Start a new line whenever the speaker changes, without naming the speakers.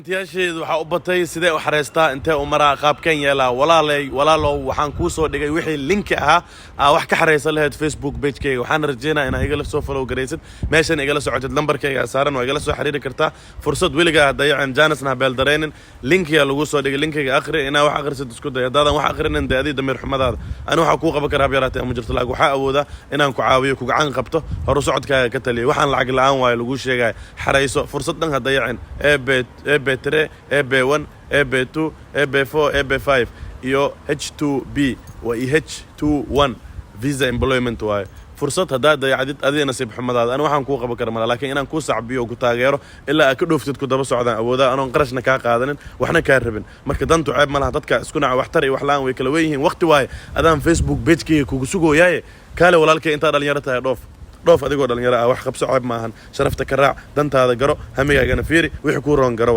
Kumantiyaasheedu waxaa u batay: sidee u xareystaa, intee u maraa, qaabkeen yeelaa? Walaalay, walaalow, waxaan kuu soo dhigay wixii linki ahaa aa wax ka xareysan lahayd Facebook pagekayga. Waxaan rajeynaya inaa igala soo follow garaysid, meeshan igala socotid. Lambarkayga saaran, waa igala soo xiriiri kartaa. Fursad weligaa ha dayacin, chance-na ha beeldaraynin. Linkiga lagu soo dhigay, linkiga akhri. Inaa wax akhrisid isku day. Haddaadan wax akhrinin, dee adii damiir xumadaada. Ani waxaa kuu qaban karaa hab yaraatee ama jirto, laakiin waxaa awoodaa inaan ku caawiyo, ku gacan qabto, horu socodkaaga ka taliyo. Waxaan lacag la'aan waayo laguu sheegaya. Xarayso, fursad dhan ha dayacin. EB, EB 3, EB 1, EB 2, EB 4, EB 5 iyo H-2B waa iyo H-2 1 visa employment waaye. Fursad haddaad dayacdid, adiga nasiib xumadaada. Ani waxaan kuu qaban kara mala, laakiin inaan kuu sacbiyo oo ku taageero ilaa aad ka dhooftid, ku daba socdaan awoodaa, anoon qarashna kaa qaadanin, waxna kaa rabin. Marka dantu ceeb ma laha. Dadka isku naca waxtar iyo wax la'aan way kala wen yihiin. Waqti waaye, adaan Facebook pagekayga kugu sugooyaaye. Kaale walaalkay, intaa dhalinyaro tahay, dhoof, dhoof adigoo dhalinyaro ah. Wax qabso, ceeb maahan. Sharafta ka raac, dantaada garo, hamigaagana fiiri, wixii kuu roon garo.